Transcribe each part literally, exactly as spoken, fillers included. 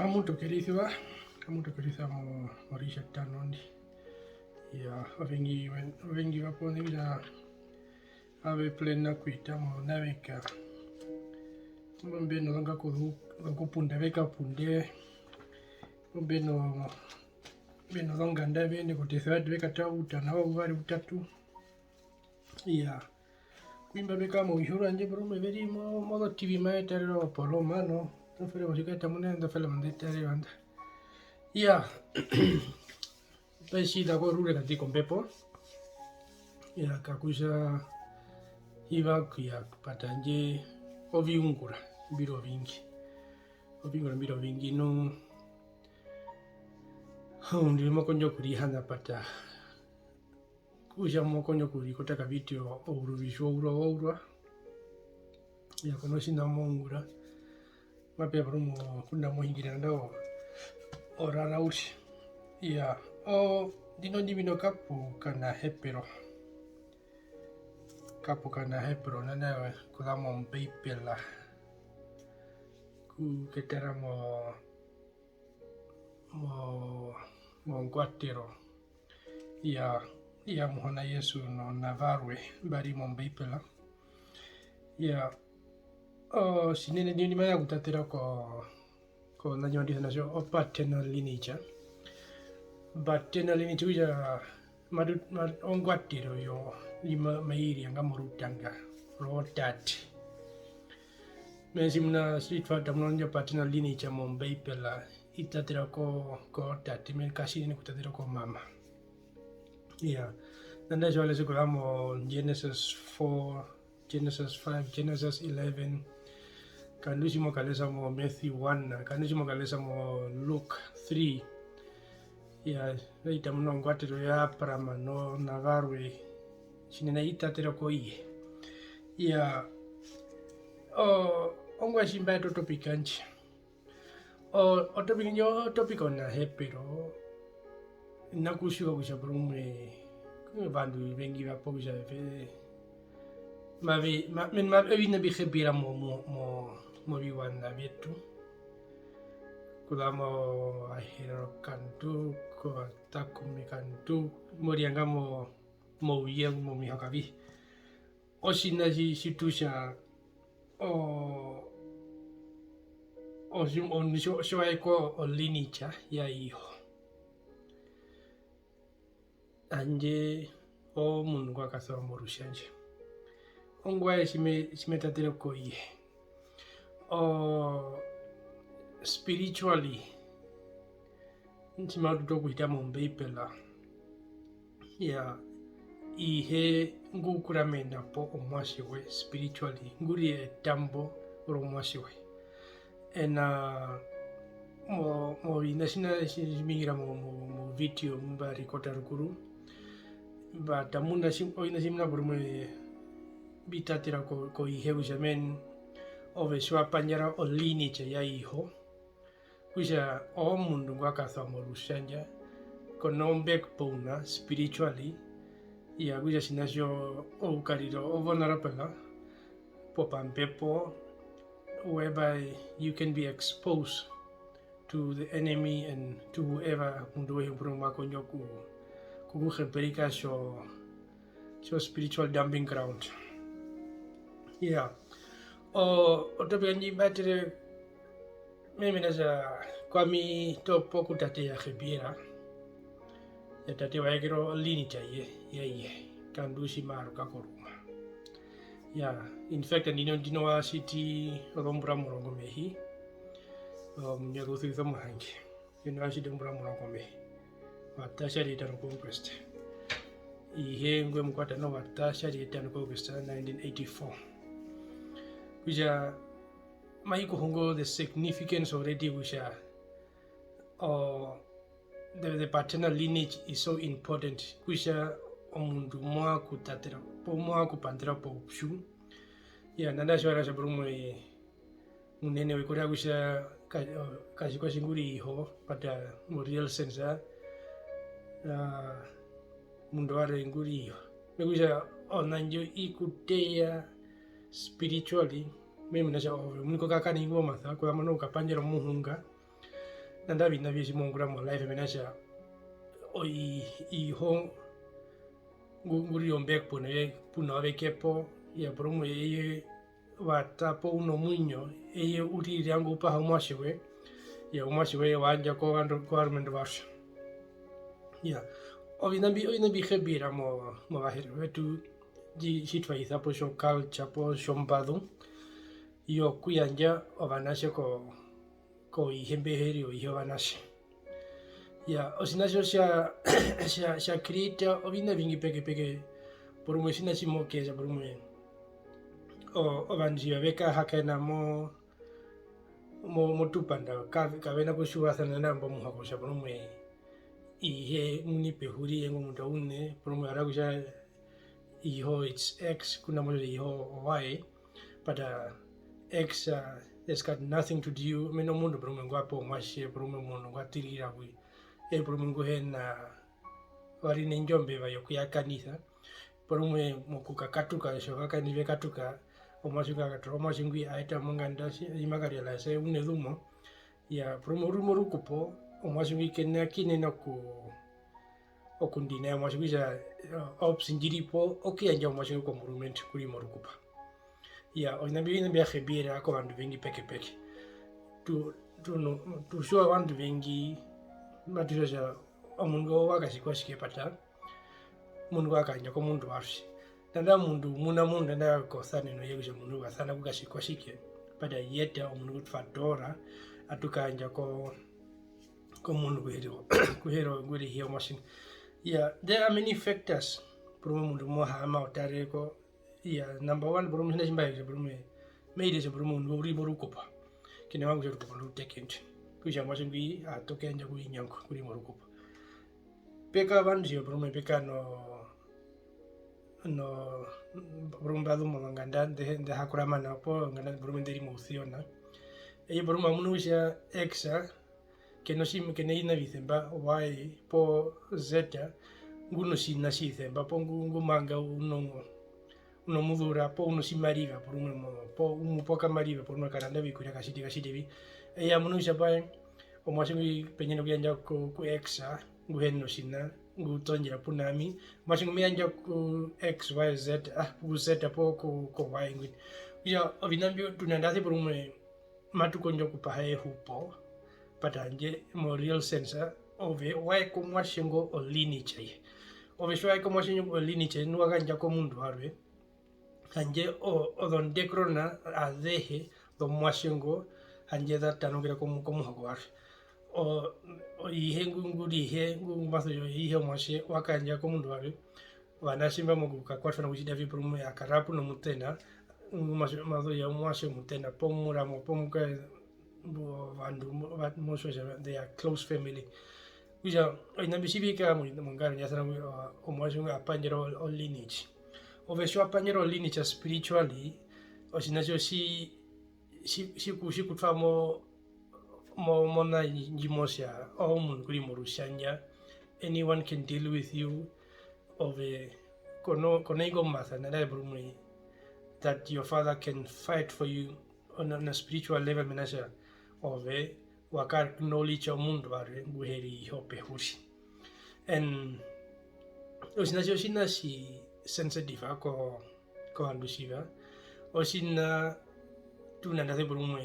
Kamutokerisiwa, kamutokerisiwa mo-, moritjatano ndi. Iyaa, ovengi, ovengi vapo nai kutja ave plana okuhita mo Navika. Mbe nozongaku zo-, zokupunda, ve kapunde. Mbe no-, mbe nozonganda, ve ende kotesiva, ve katara outana wauvari, utatu. Iyaa. Ku imba mbe kara movihure vyandje porumwe ve ri mo-, mozo T V mave tarere oporoma, no, nḓo film tji ka eta muna nḓo film nḓe tarere nḓa. Iyaa, pe tjita ko rure kati kombepo. Iyaa, kakutja hi va kuya pata handje oviungura mbi ri ovingi. Oviungura mbi ri ovingi nu, omundu umwe mo kondjo okurihana pata. Okutja mo kondjo okurikota kaviti o-, ouruvi tji wa urwa, wa urwa. Iyaa, ko notjiṋa mo ungura. Mape ya porumwe ngunda mo hungire nanda o-, o rara uriri. Iyaa, o-, ndino ndi mbi no kapu kanahepero. Kapu kanahepero, nanda okuza mOmbeibela. Ku ketara mo-, mo-, mongwatero ya, ya Muhona Jesu no, na varwe mba ri mOmbeibela. Iyaa, o, tjinene ndino ndi ma ya okutatera ko, ko, nandjo ndi sana tjo, o paternal lineage. Paternal lineage okutja matu-, ma-, ongwatero yo, i ma-, mai ryanga morutanga rootate. Mena tjimuna, tji twa tamuna indjo paternal lineage mOmbeibela, i tatera ko, ko tate, mena katjinene okutatera ko mama. Iyaa. Nanda tji wa lese okuza mo Genesis four, Genesis five, Genesis eleven, kandu tji mo kalesa mo Matthew one, kandu tji mo kalesa mo Luke three. Iyaa, ve i tamuna ongwatero ya Abraham no, na varwe, tjinene i tatera ko iye. Iyaa, o, ongwaye tji mba eta o topic yandje. O, o topic ndjo, o topic onahepero, hi na kutjiwa kutja porumwe, ovandu ovengi va po kutja ve, mave, ma-, men-, ma-, oviṋa mbi hepera mo, mo, mo, moviwaṋa vyetu. Okuza mo Vaherero kandu, kOvatakumi kandu, mo ryanga mo, mouye, momihoko avihe. Otjiṋa tji, tji tu tja, o-, otji-, omundu tjo-, tji wa iko o lineage ya iho. Handje omundu ngwa kasewa morutjandja. Ongwaye tji me-, tji me tatera ko iye. O, spiritually, tji ma utu okuhita mOmbeibela, iyaa, ihe ngu kuramena po omuatje we spiritually, ngu ri etambo romuatje we. Ena mo-, moviṋa tjina tji-, tji mbi hungira mo-, mo-, mo video mba rikota rukuru, mba tamuna tji-, oviṋa tjimuna porumwe mbi tatera ko-, koihe kutja men-, ove tji wa pandjara o lineage ya iho, kutja omundu ngwa kasewa morutjandja, ko no backbone spiritually, iyaa, kutja tjiṋa tjo oukariro o vulnerable popambepo, whereby you can be exposed to the enemy and to whoever, omundu auhe ngu ri mo ma kondjo oku-, okukuheperika tjo, tjo spiritual dumping ground. Iyaa. O, o topic ndji mba etere, mena kutja kwami to po ku tate ya Gebiera, ya tate wa yekera o lineage ya iye, ya iye, kandu tji ma yaruka koruma. Ya, in fact, ndino, ndino wa tjiti ozombura omurongo mehi, omunyaka u suvisa omuhange. Ndino wa tjiti ozombura omurongo mehi. Wa ṱa tjari etano Conquest. Ihe ngwe mu kwata noho wa ṱa tjari etano Conquest nineteen eighty-four. Kutja, mai ku hongo the significance already kutja, o, the, the paternal lineage is so important, kutja omundu mo vanga okutatera, poo mo vanga okupandera poupyu. Iyaa, nanda tji wa ri kutja porumwe omunene we ku raera kutja ka-, o, katjikwatji ngu ri iho, but, uh, mo real sense, ah, ah, omundu warwe ngu ri iho. Me hee kutja ona ndjo i ku teya spiritually, me hee mena kutja ove omuini ko kakara nai momasa, kuzambo noho u kapandjara omuhunga, Nanda oviṋa vye tji mo ungura mo life mena rokutja oi- iho ngu- ngu ri o backbone yoye puna ove ke po, iya porumwe eye wa ta po u nomuinyo, eye u rira ngo u paha omuatje we, iya omuatje we wa yandja kovandu kovarumendu varwe. Iya oviṋa mbi oviṋa mbi heavy mo- movaherero vetu tji- tji twa isa po tjo culture po tjombazu yokuyandja ovanatje ko- koihe mbe he ri oihe ovanatje. Iya otjiṋa tjo tja tja tja creata oviṋa ovingi pekepeke porumwe otjiṋa tji mo keya porumwe o- ovandu tjiva ve kahakaena mo- mo- motupanda ka- kave na kutjiwasana na mbo muhoko kutja porumwe ihe nguni pehuri ye ngo omundu auṋe porumwe ara kutja iho it's X kuna mo iho Y but uh, X uh, has got nothing to do mena omundu porumwe ngwa pa omuatje porumwe omundu ngwa tirira kui e porumwe ngu hena wa ri nendjo ombeva yokuyakanisa porumwe mokukakatuka otjovakaendu ve katuka omuatje ngwi a katoora omuatje ngwi a eta monganda tji ma ka realize u nezumo iya porumwe u ri morukupo omuatje ngwi ke na ku yenena oku okundina omuatje kutja option ndji ri po okuyandja omuatje ngwi komurumendu ku ri morukupo iya oviṋa mbi oviṋa mbya heavy kovandu vengi pekepeke tu- tu- tu tjiwa ovandu vengi matu tja kutja omundu ngo wa katjikwa tjike pata omundu ngo wa kayandja komundu warwe nanda omundu u muna omundu nanda ko sane noye kutja omundu wa sana ku katjikwa tjike but yet omundu ngu twa toora atu kayandja ko komundu ku he ri ku he ri ngu ri hi omuatje ngo iya there are many factors porumwe omundu mo haama o tarere ko iya number one porumwe otjiṋa tji mba hee kutja porumwe me hee kutja porumwe omundu u ri morukupo ke na kutja orukupo ndu ru teke ndwi kutja omuatje ngwi a toka e yandja ku inyangu ku ri morukupo pe kara ovandu tjiva porumwe pe kara no no porumwe mba zu monganda nde nde ha kurama nao poo onganda porumwe nde ri mousyona eye porumwe a munu kutja X ke na otji- ke na oviṋa ovisemba Y poo Z ngu notjiṋa tjisemba poo ngu- ngu manga u no- u nomuzura poo u notjimariva porumwe mo- poo u mu pa okamariva porumwe a karanda ovikurya katjiti katjiti vi eye a munu kutja paye omuatje ngwi pendje nokuyandja ku- ku X ngu hi na otjiṋa ngu tondjera puna ami omuatje ngwi me yandja ku X Y Z ah ku Z poo ku- ku Y ngwi okutja oviṋa mbyo tu nandarasi porumwe matu kondjo okupaha ehupo but handje mo real sense ove wa yeka omuatje ngo o lineage ye ove tji wa yeka omuatje ngo o lineage ye nu wa kayandja komundu warwe handje o- ozondekurona azehe zomuatje ngo handje za tanukira komu- komuhoko warwe o- o- ihe ngu- ngu ri ihe ngu- ngu ma sokutja ihe omuatje wa kayandja komundu warwe ovanatje mba mokukakwatwa nokutjita vi porumwe a kara pu nomuṱena ngu ma so- ma sokutja omuatje omuṱena poo muramo poo mukaendu ovandu mo- va- mo sokutja they are close family okutja oviṋa mbi tji vi kara mo- mongaro ndja sana kutja omuatje ngwi a pandjara o- o lineage ove tji wa pandjara o lineage spiritually otjiṋa tjo tji tji- tji ku- tji ku twa mo mo- mona ndji mo tja omundu ku ri morutjandja anyone can deal with you ove ko no- ko na ingo omasa nandarire porumwe that your father can fight for you on a, on a spiritual level mena rokutja ove wa ka acknowledge omundu warwe ngu he ri iho pehuri and otjiṋa tjo otjiṋa tji sensitive ako kovandu tjiva otjiṋa tu nandarire porumwe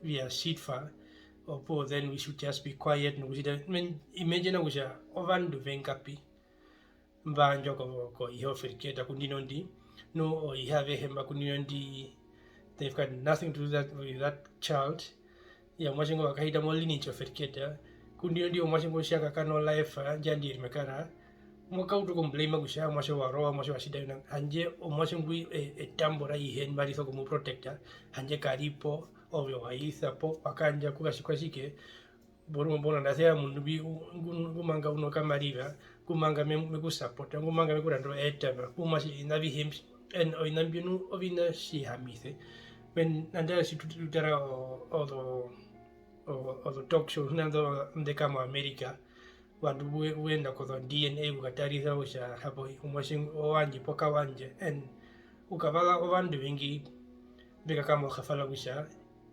vya tjitwa opuwo then we should just be quiet nokutjita men imagine kutja ovandu vengapi mba yandjwa ko- koihe oferiketa kundino ndi nu oihe avehe mba kundino ndi they've got nothing to do that, with that child iya omuatje ngo wa kahita mo lineage oferiketa kundino ndi omuatje ngo tja kakana o life ndjandi eri mekara mo kauta okumblama kutja omuatje wa rowa omuatje wa tjita vina handje omuatje ngwi e- etambo raihe mba ri sokumu protecta handje ka ri po ove wa isa po wa kayandja ku katjikwatjike porumwe mbo nandarasi omundu ngwi ngu- ngu manga u nokamariva ngu manga me- me ku sapota ngu manga me ku randa o airtime ngu ma tjiti oviṋa avihe mbi and oviṋa mbi nu oviṋa tjihamise men nandarire tji tu- tu tara o- ozo o- ozo talk show tjimuna nḓo nḓe kara mo America ovandu ve- ve enda kozo D N A okukatarisa kutja hapo omuatje owandje poo kawandje and u kavaza ovandu ovengi mbe kakara mo geval kutja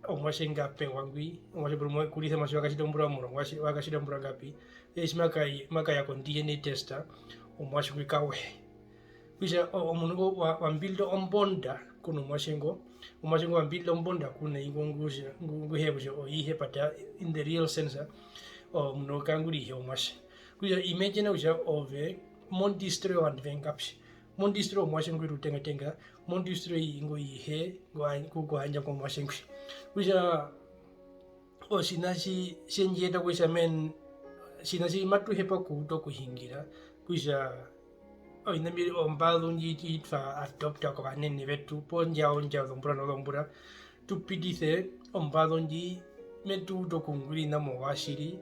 omuatje nga pewa ngwi, omuatje porumwe kurisa omuatje wa katjita ombura omurongo, omuatje wa katjita ombura ngapi, eye tji ma kai-, ma kaya ko D N A test, omuatje ngwi ka wehe. Kutja o-, omundu ngo wa, wa builda ombonda ku nomuatje ngo, omuatje ngo wa builda ombonda ku na ingwi ngu-, ngu he ya kutja o ihe, but in the real sense, omundu ngo ka ngu ri ihe omuatje. Kutja imagine kutja ove mo destroy ovandu vengapi, mo destroy omuatje ngwi rutengatenga, mo destroy ingo ihe ngo-, ku-, kuhandja komuatje ngwi. Kutja otjiṋa tji-, tje ndji yeta kutja men-, otjiṋa tji matu hepa okuuta okuhungira, kutja oviṋa mbi, ombazu ndji twa adopta kovanene vetu, poo ndjao, ndjao zombura nozombura, tu pitise ombazu ndji, me tu uta okuungura oviṋa mouatjiri.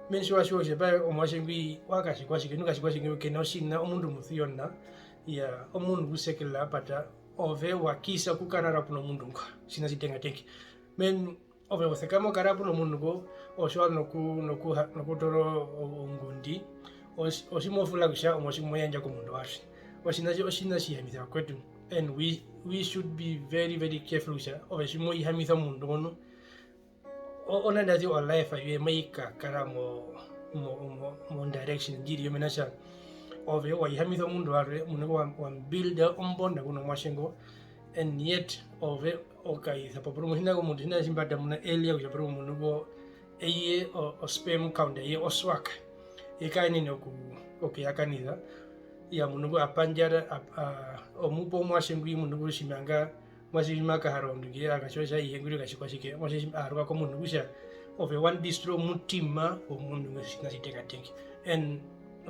Me tjiwa, tjiwa kutja pahe omuatje ngwi wa katjikwa tjike, nu katjikwa tjike, ke na otjiṋa, omundu omusyona, iyaa, omundu ngu sekela apata, ove wa kisa okukarara pu nomundu ngo, otjiṋa tjitengatenga. Men-, ove o sekama o kara pu nomundu ngo, o tjiwa noku-, nokuha-, nokutoora o-, ongundi, otji-, otji mo fula kutja omuatje mo yandja komundu warwe. Otjiṋa tjo, otjiṋa tji hihamisa vakwetu. And we, we should be very, very careful kutja ove tji mo hihamisa omundu ngo, o-, onanda zi o life yoye mai kakara mo, mo, mo, mo direction ndji ri yo, mena kutja ove wa hihamisa omundu warwe, omundu ngo wa, wa builda ombonda ku nomuatje ngo, and yet ove o kaisa po porumwe otjiṋa komundu, otjiṋa tji mba tamuna earlier kutja porumwe omundu ngo eye o, o sperm count ye o swak, ye ka yenene oku, okuyakanisa, iya, omundu ngo a pandjara, a, a, o mu pa omuatje ngwi, omundu ngo tjimanga omuatje tji ma kahara ondunge, a katjiwa kutja ihe ngwi ri katjikwa tjike, omuatje tji-, a yaruka komundu, okutja ove wa destroy omutima womundu ngo, otjiṋa tjitengatenga. And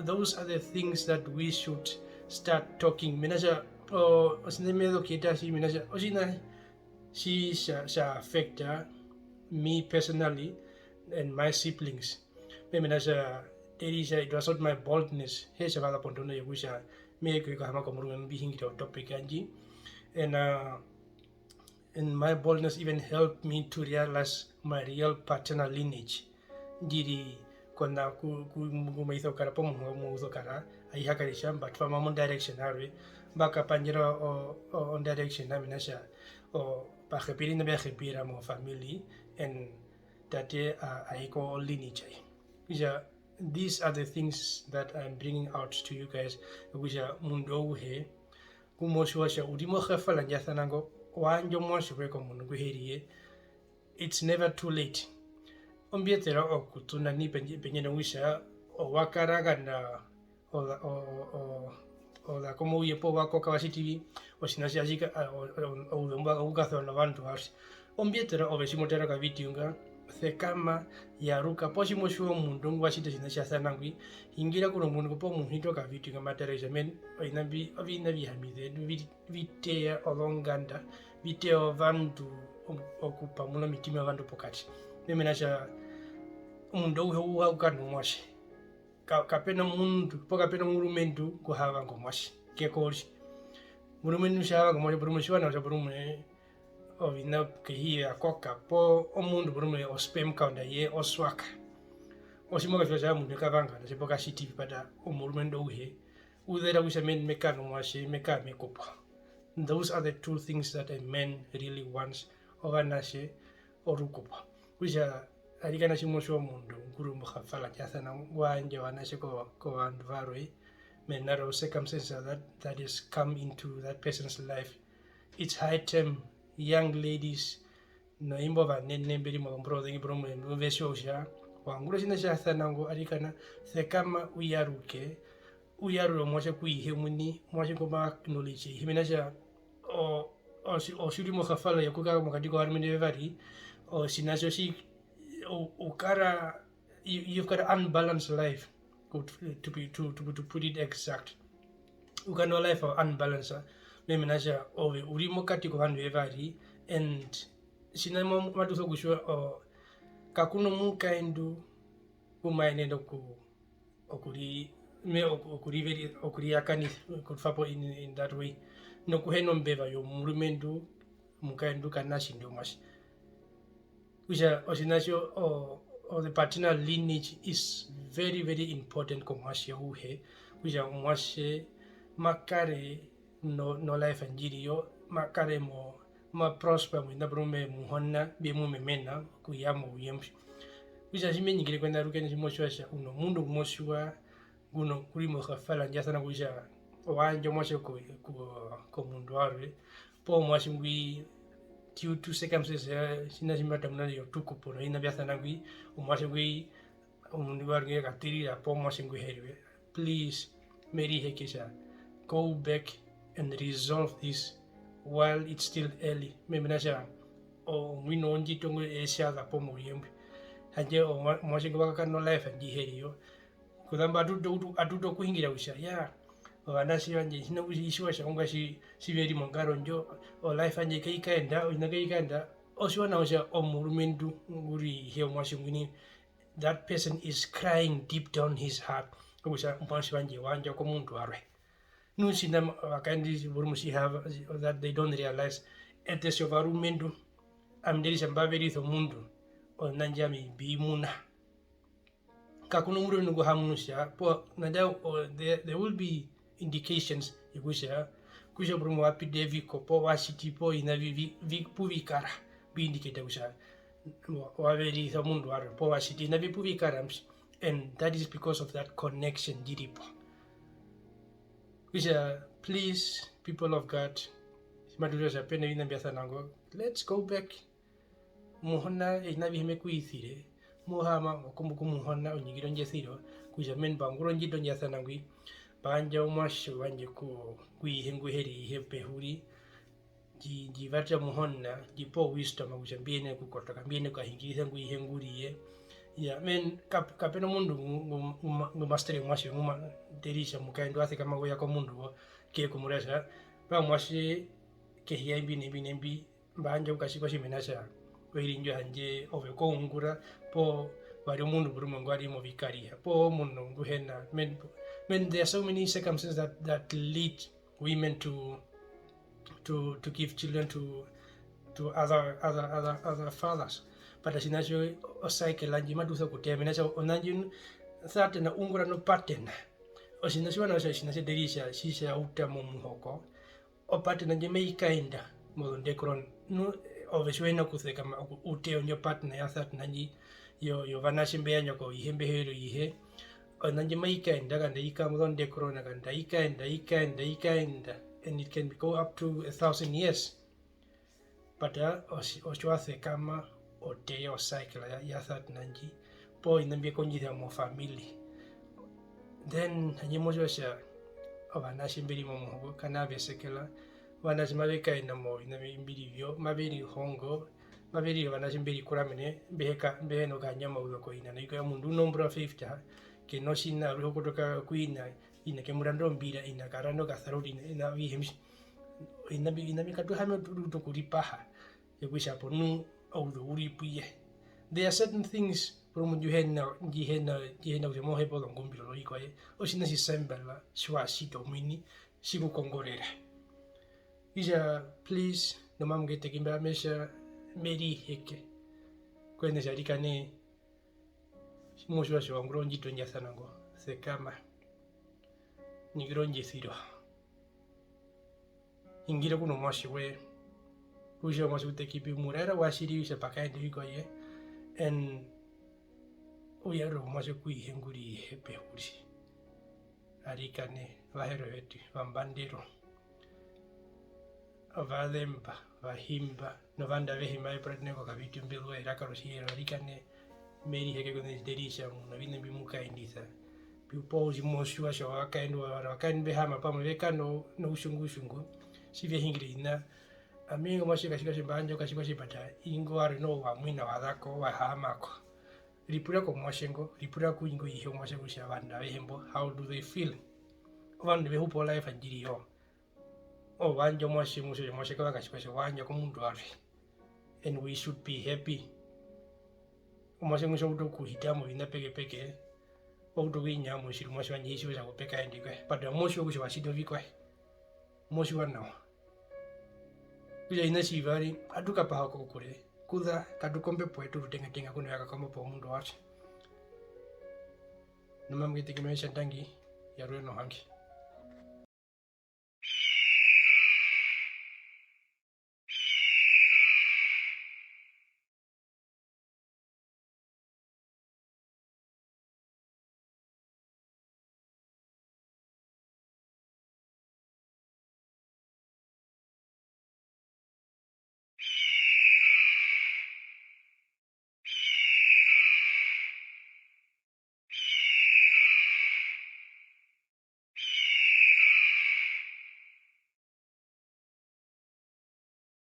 those are the things that we should start talking. Mena kutja, o-, otjiṋa tji me zu okuyeta tji, mena kutja otjiṋa tji tja, tja affecta me personally and my siblings. Me hee mena kutja, Elisha, it was not my boldness, hee tja vaza pondondo yokutja me hee kuhama komurumendu mbi hungire o topic yandje. And, uh, and my boldness even helped me to realize my real paternal lineage. Ndji ri kona ku, ku, ngu mai sokara, poo omundu ngu mai sokara, ai ha kara tja mba twama mo direction yarwe, mba kapandjara o, o, o direction ami na tja, o, va hepere na mba hepera mo family, and tate a, a i ko lineage ai. Kutja, these are the things that I'm bringing out to you guys, kutja omundu auhe, ngu mo tjiwa kutja u ri mo geval ndja sana ngo, wa yandja omuatje woye komundu ngu he ri ye, it's never too late. Ombi yetera okutuna nai pendje, pendje nokutja owa kara nganda oza-, o-, o-, o-, oza komouye poo wa koka wa tjiti vi, otjiṋa tji atji ka-, a-, o-, o-, ouzeu mbwa okukasora novandu varwe. Ombi yetera ove tji mo tara okavideo nga, sekama, yaruka, poo tji mo tjiwa omundu ngwa tjita otjiṋa tja sana ngwi, hingira ku nomundu ngo poo mu hita okavideo nga ma tara kutja men, oviṋa mbi, oviṋa vi hihamisa, vi, vi teya ozonganda, vi teya ovandu oku-, okupamuna omitima vyovandu pokati. Me hee mena kutja omundu auhe u ha kukara nomuatje. Ka-, kape na omundu, poo kape na omurumendu ngu ha vanga omuatje. Ke kori. Omurumendu tja vanga omuatje, porumwe tjiwa nawa kutja porumwe oviṋa kehi ya koka, poo omundu porumwe o sperm count ye o swak. Otji mo katjiwa kutja omundu ka vanga, na tja po ka tjiti vi pata omurumendu auhe. U zera kutja men, me kara nomuatje, me kara mekupo. Those are the two things that a man really wants, ovanatje, orukupo. Kutja arikana tji mo tjiwa omundu ngu ri mo geval ndja sana, ngwa yandja ovanatje ko-, kovandu varwe, mena ro circumstances that, that has come into that person's life. It's high time, young ladies, na imbo ovanene mbe ri mozombura ozengi porumwe, mbe tjiwa kutja wa ungura otjiṋa tja sana ngo, arikana, sekama u yaruke, u yarure omuatje ku ihe omuini, omuatje ngu ma acknowledge ihe, mena kutja o-, otji-, otji u ri mo geval yokukara mokati kovarumendu vevari, otjiṋa tjo tji-, u-, u kara, you, you've got an unbalanced life, to, to be, to, to, to put it exact. U kara no life unbalanced, me hee mena kutja ove u ri mokati kovandu vevari, and tjiṋa mo-, matu sokutjiwa, o, kaku na omukaendu ngu ma yenene oku-, okuri-, me-, oku-, okuriveri-, okuriyakanisa, okutwa po in, in that way, nokuhena ombeva yomurumendu, omukaendu ka na tjindi omuatje. Kutja otjiṋa tjo, o, o, the paternal lineage is very, very important komuatje auhe, kutja omuatje ma kare no, no life ndji ri yo, ma kare mo, ma prosper moviṋa porumwe Muhona mbi mu memena okuya mouye mbwi. Okutja tji me ningire kwena rukene tji mo tjiwa kutja u nomundu ngu mo tjiwa ngu no, ngu ri mohafala ndja sana kutja wa yandja omuatje ko-, ko-, komundu warwe, poo omuatje ngwi due to circumstances ya, tjiṋa tji mba tamuna nai otukupo noviṋa mbya sana ngwi, omuatje ngwi omundu warwe ngwi ka tirira poo omuatje ngwi he ri we, please, me riheke kutja go back and resolve this while it's still early. Me hee mena rokutja o-, omuini wondjito ngo e tja za po mouye mbwi. Handje omua-, omuatje ngo wa kakara no life ndji he ri yo. Kuzambo atu utu-, atu utu okuhungira kutja, yaa, ovanatje vandje, hi na kutja i tjiwa kutja ongwaye tji-, tji ve ri mongaro ndjo, o life yandje kai kaenda, oviṋa kai kaenda. O tjiwa nawa kutja omurumendu ngu ri ihe omuatje ngwina, that person is crying deep down his heart, okutja omuatje wandje wa yandjwa komundu warwe. Nu tjiṋa ma-, ovakaendu porumwe tji have that they don't realize, eṱe otjovarumendu, ami nde ri kutja mba verisa omundu, oviṋa ndji ami mbi muna. Kaku na omurumendu ngu ha munu kutja, poo, nanda, o, there, there will be indications yokutja, kutja porumwe wa pita eviko, poo wa tjiti, poo oviṋa vi, vi, vi, pu vi kara, mbi indicate kutja wa, wa verisa omundu warwe, poo wa tjiti oviṋa vi pu vi kara mbi. And that is because of that connection ndji ri po. Kutja, please, people of God, tji matu tjiwa kutja pe noviṋa mbya sana ngo, let's go back. Muhona, oviṋa avihe me ku isire, mo haama, o kombo ku Muhona, o ningire ondjesiro, kutja, men, mba ungura ondjito ndja sana ngwi, mba yandja omuatje wandje ku, ku ihe ngu he ri ihe pehuri, ndji, ndji vatera Muhona, ndji pa o wisdom kutja mbi yenene okukotoka, mbi yenene okukahingirisa ngu ihe ngu ri ye. Iya, men, kap-, kape na omundu ngu, ngu, ngu ma-, ngu ma stere omuatje, ngu ma-, nde ri kutja omukaendu wa sekama okuya komundu wo, ke ku muraera, pa omuatje kehi ya imbi nembi nembi, mba yandja okukatjikwa tjimuna kutja oiri ndjo handje ove ko ungura, poo wa ri omundu porumwe ngwa ri movikariha, poo omundu ngu hi na, men, men, there are so many circumstances that, that lead women to, to, to give children to, to other, other, other, other fathers. But otjiṋa tjo, o cycle ndji matu utu okuteya, mena kutja ona ndji Satana u ungura no pattern. Otjiṋa tjiwa nawa kutja otjiṋa tja Delila tji tja uta momuhoko, o pattern ndji mai kaenda mozondekurona. Nu, ove tji u hi na okusekama oku-, u teye ondjo pattern ya Satana ndji yo, yovanatje mbe yandjwa ko ihe mbe he ri ihe. Ona ndji mai kaenda, kanda i kara mozondekurona, kanda i kaenda, i kaenda, i kaenda. And it can go up to a thousand years. But, uh, otji-, otji wa sekama, o teya o cycle ya, ya Satana ndji, poo oviṋa mbi kondjisa mo family. Then, handje mo tjiwa kutja ovanatje mbe ri momuhoko, kana ve sekama, ovanatje mave kaenda moviṋa mbi, mbi ri vyo, mave rihongo, mave ri ovanatje mbe rikuramene, mbe he ka-, mbe hi na okuyandja omauzeu ko ina, na iko ya omundu u nozombura fifty, ke na otjiṋa, aruhe o kotoka ku ina, ina ke mu randa ombira, ina ka randa okasaroli, ina, ina avihe mbi. Oviṋa mbi, oviṋa mbi katu haama tu utu okuripaha, yokutja hapo nu ouzeu u ri pu ye. There are certain things, porumwe ndji u hi na, ndji u hi na, ndji u hi na kutja mo hepa ozongumbiro zovikwaye, otjiṋa tji semba tji wa tjita omuini, tji ku kongorera. Okutja, please, nomamuketeke mba me tja me riheke. Kuenena kutja arikana, tji mo tjiwa kutja wa ungura ondjito ndja sana ngo, sekama. Ningira ondjesiro. Hingire ku nomuatje woye. Kutja omuatje u teki pi, mu raera ouatjiri kutja pa kaenda ovikwaye. And u yarure omuatje ku ihe ngu ri ihe pehuri. Arikana, Vaherero vetu, Vambanderu, Ovazemba, Ovahimba, novandu avehe mba ve puratene kokavidio mbe zuva eraka rOtjiherero, arikana, me riheke kona Delila mu noviṋa mbi mu kaendisa. Mbi u pa otjimotjiwa tjovakaendu, ovakaendu mbe haama pamwe ve kara no-, noutjungutjungu, tji ve hingire oviṋa. Ami ingo omuatje katjikwatje mba yandja okatjikwatje, but ingo warwe noho wa mwina wa za ko, wa haama ko. Ripura komuatje ngo, ripura ku ingo ihe omuatje kutja ovandu avehe mbo, how do they feel? Ovandu ve hupa o life ndji ri yo. Ove wa yandja omuatje, omuatje, omuatje kava katjikwatje, wa yandja komundu warwe. And we should be happy. Omuatje ngo tja utu okuhita moviṋa pekepeke, wa utu okuinyama motjiri, omuatje wandje hi tjiwa kutja ku pe kaenda ikoye. But mo tjiwa kutja wa tjiti ovikwaye. Mo tjiwa nawa. Okutja oviṋa tjivari, atu kapaha kokure, kuza katu kombepo yetu rutengatenga ku na ya kakamba po omundu warwe. Nomamuketeke me tja ndangi, yarure nohange.